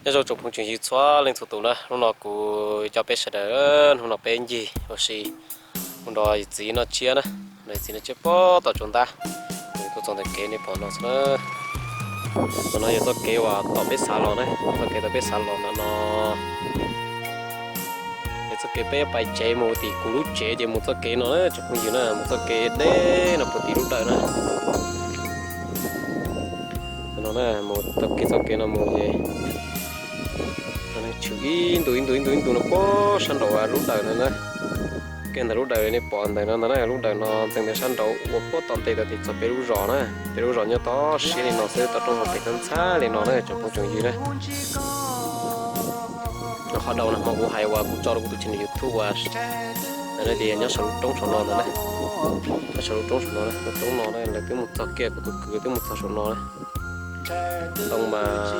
Nyob zoo tsoom phooj tsoom ywg txhua leej txhua tus na, hnub no kuv coj peb sawv daws, hnub no peb ncig ua si mus nrog yawm txiv noj tsiab na, nrog yawm txiv noj tsiab puag tom tsuas ntab, kuv tuaj txog ntawm kev nej pom no xwb na. Ntawm no yog txoj kev uas tom peb xav los na, txoj kev tom peb xav los ntawm no. Es txoj kev peb pais tsev mus tim kuv lub tsev ces mus txoj kev no na tsoom phooj ywg na, mus txoj kev deb no puag tim lub dawm na. No na, mus txoj kev, txoj kev no mus ces tshwm ib ntu ib ntu ib ntu ib ntu no puag sab nraum lub dawm no na. Kiag ntawm lub dawm nej pom ntawm no ntag na, lub dawm no ntxeev ntawm sab nraum ua puag tom ntej tau tim txog peb lub zos na. Peb lub zos nyob toj siab li no xwb, toj roob hauv pes ntxhab ntxhab li no na tsoom phooj tsoom ywg na. Qhov dau no hmo kuv hais uas kuv tso rau kuv tus channel YouTube uas lawv tias nyob saum lub roob saum no ntag na. Nyob saum lub roob saum no, lub roob no na lawv twb mus txog kiag, kuv tus kwv twb mus txog saum no na. Ntoo mas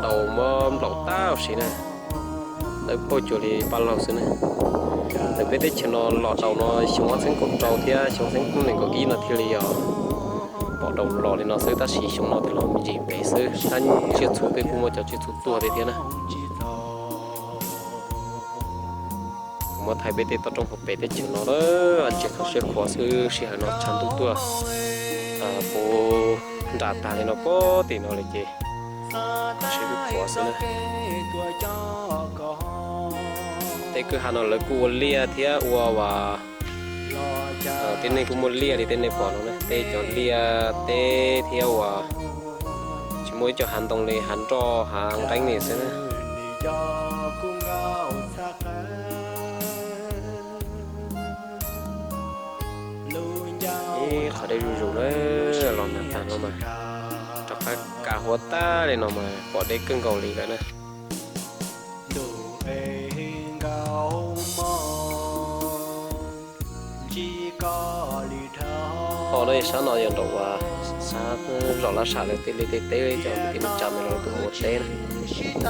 daus muab nplaum tag huv si na, lawv pauj cuag li paj laug xwb na. Ntawm peb teb chaws no los daus no xyoo ob txhiab kaum rau thiab xyoo ob txhiab nees nkaum ib no thiaj li yog pom daus los li no xwb, tab sis xyoo no twb los me ntsis pem xwb, tab tsiaj txhu twb kuj muaj cov tsiaj txhu tuag li thiab na. Kuv muab thaij peb tej toj roob hauv pes teb chaws no lawm, ntsia kho siab khuav xwb, sij hawm no tshav ntuj tuaj puv nram tag li no puag tim no li ces kho siab khuav xwb na. Tej kwj ha no lawv kuj ua liaj thiab ua uas tej neeg kuj muaj liaj li tej nej pom no na, tej cov liaj teb thiab uas tsis muaj ib co hav ntoo li, hav nroj hav nqeeb li xwb na. Ib qhov deb zuj zus na, los nag tag no mas rov qab kav huab tag li no mas pom deb kawg nkaus li lawm na. Ho no yog sab no yog nraum uas sab zos Lab Sam lawv tej liaj tej teb, cov kwv tij neej tsa mas lawv tuaj ua teb na.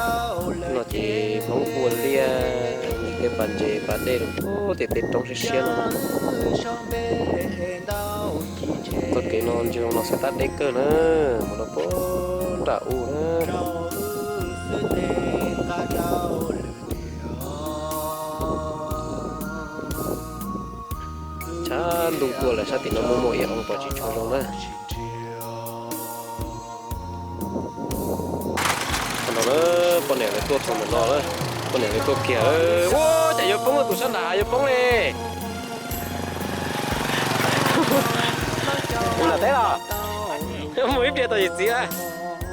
No ces Hmoob ua liaj, nws tej pas ntses pas dej rau puag tim tej roob siab siab no. Txoj kev no ntsia no xwb tab deb kawg na, mus rau puag nram u na. Tshav ntuj tuaj lawm, sab tim no muaj muaj ib oo pom tsis tshua zoo na. No na, poj niam lawv tuaj txog ntawm no na, poj niam lawv tuaj kiag. Ua cas yuav poob, tus sab nram hav yuav poob li. Mus nram teb los? Mus ib pliag tau yawm txiv na,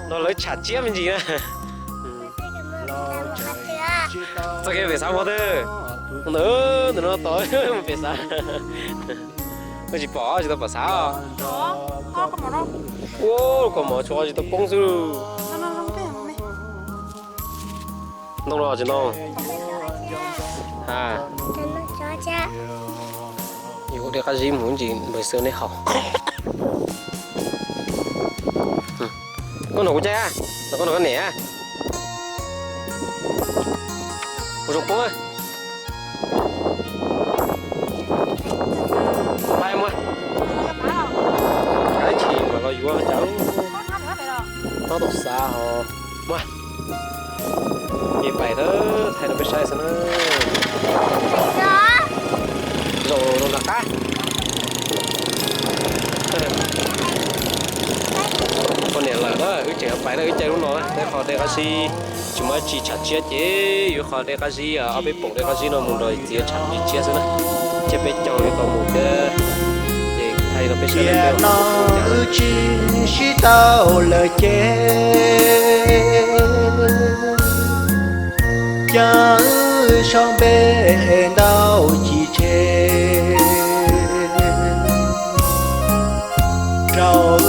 no lawv tsham tsiab me ntsis na. Txoj kev pem xav mus twg? Ntawm, ntawm no tod mus pem xav. Koj tsis pom, tsis tau pom xav os? Ua, kaus mom tshuav tsis tau poob xwb. Ntoo no tsis ntoo. Ha. Yuav ua dej qab zib mus ntsis npawg xwb nej haus. Koj nrog kuv caij, los koj nrog koj niam. Ua zoo poob. Pab mus. Kav ib chim mam los yuav cas. Nyob tau xav ho. Mus. Ces pais thaij rau peb saib xwb na. Zaum rau nram qab. Poj niam lawm na, wb tseem pais na, wb caij lub no na, tej qho dej qab zib tsis muaj dab tsi tsham tsiab ces yuav qho dej qab zib, ob peb poom dej qab zib no mus nrog txiv tsham tsiab xwb na. Thiab peb caug yuav tau mus thiab, ces thaij rau peb saib. Tiam no wb tsis sib tau lawm ces, cas wb so npe ntau chim tseg, rau wb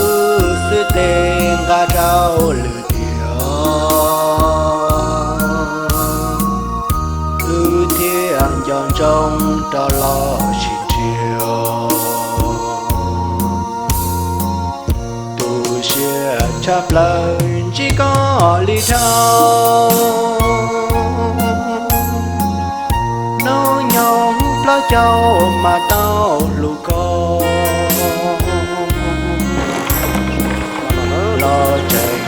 xwb tej nqa rau lwm tiam. Wb thiaj nco ntsoov rov los sib nrhiav. Tu siab tshaj plaws ntsib koj li dhau, hnub nyoog plaub caug mas tau hlub koj. Los tseem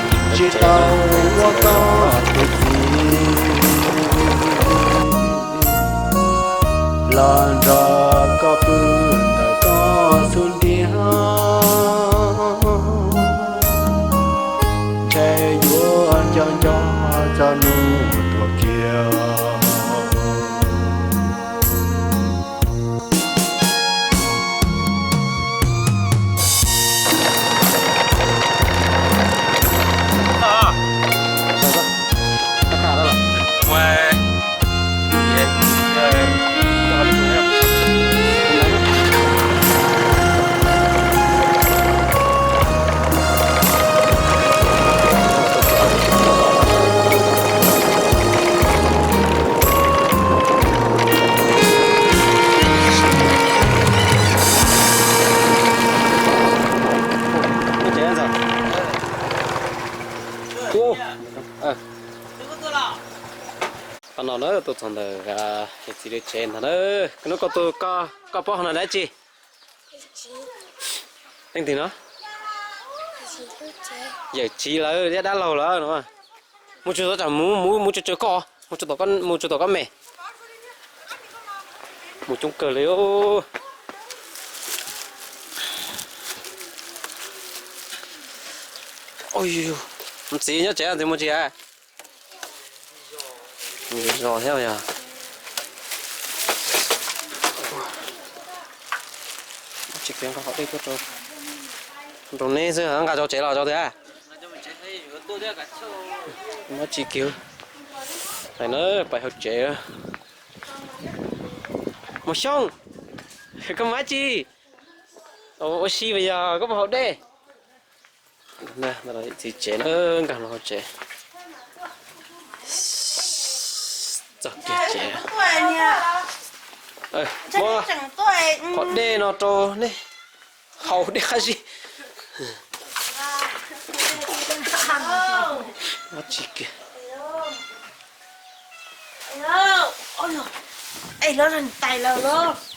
Tau ua koj tus txiv los nrog koj pw ntawm koj xub ntiag, ntshe yuav nco nco txog hnub tuag kiag. Qhov no na tuaj txog ntawm yawm txiv lawv tsev ntag na. Koj hnub koj tuaj, koj paub hov no dab tsi? Leej twg no? Yawm txiv lawv thiab dab laug lawm no. Mus tsuag tod tsam mus, mus tsuag tsuag koj, mus tsuag tom koj me. Mus coob kawg li. Mus txiv nyob tsev ntxiv mus tsis hais. Zos thiab yog. Tsis kiag nqa hau dej tuaj rau, rau neb xwb, nqa rau tsev los rau tiag. Muab tsis kiag. Pais na, pais hauv tsev. Mus Xyooj, koj mus dab tsi? Ua si vas yog koj puas haus dej? Txiv tsev na, nkag los hauv tsev. Txog kiag tsev. Muab qhov dej no rau neb haus dej qab zib. Muab tsis kiag. Es lawv tais lawm los.